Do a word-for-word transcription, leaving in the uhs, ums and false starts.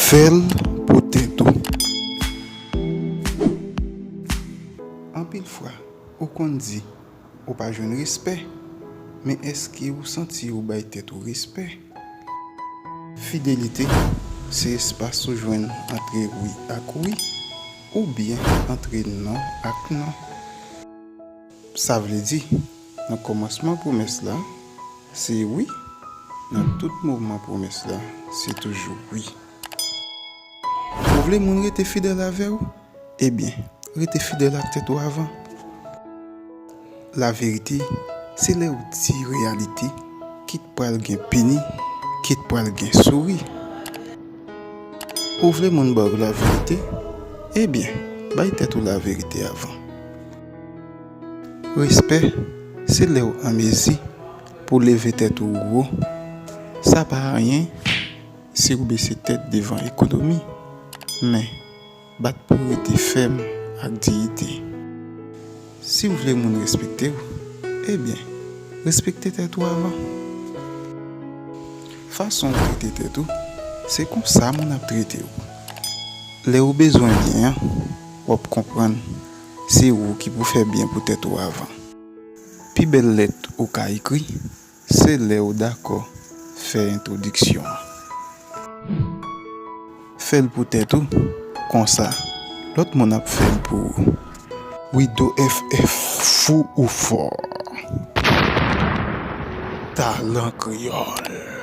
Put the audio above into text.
Fè l pou tèt ou. Anpil fwa, ou konn di ou pa jwenn respè, men èske ou santi ou bay tèt ou respè? Fidelite se espas ou jwenn antre wi ak wi, oubyen antre non ak non. Sa vle di, nan kòmansman pwomès la, se wi, nan tout moman pwomès la, se toujou wi. Ou vle moun rete fidèl avè w? Ebyen, rete fidèl ak tèt ou avan. Laverite, se lè w di reyalite, kit pral gen pini, kit pral gen souri. Ou vle moun ba w laverite? Ebyen, bay tèt ou laverite avan. Respè, se lè w an mezi pou leve tèt ou wo. Sa pa anyen si w bese tèt devan ekonomi, men bat pou w rete fèm ak diyite. Si w vle moun respekte w, ebyen, respekte tèt ou avan. Fason w trete tèt ou, se konsa moun ap trete w. Lè w bezwen byen an, w ap konprann se ou ki pou fè byen pou tèt ou avan. Pi bèl lèt ou ka ekri, se lè w dakò fè entwodiksyon an. Fè l pou tèt ou, konsa, lòt moun ap fè l pou ou. Wido F F, fou ou fò. Talan kreyòl.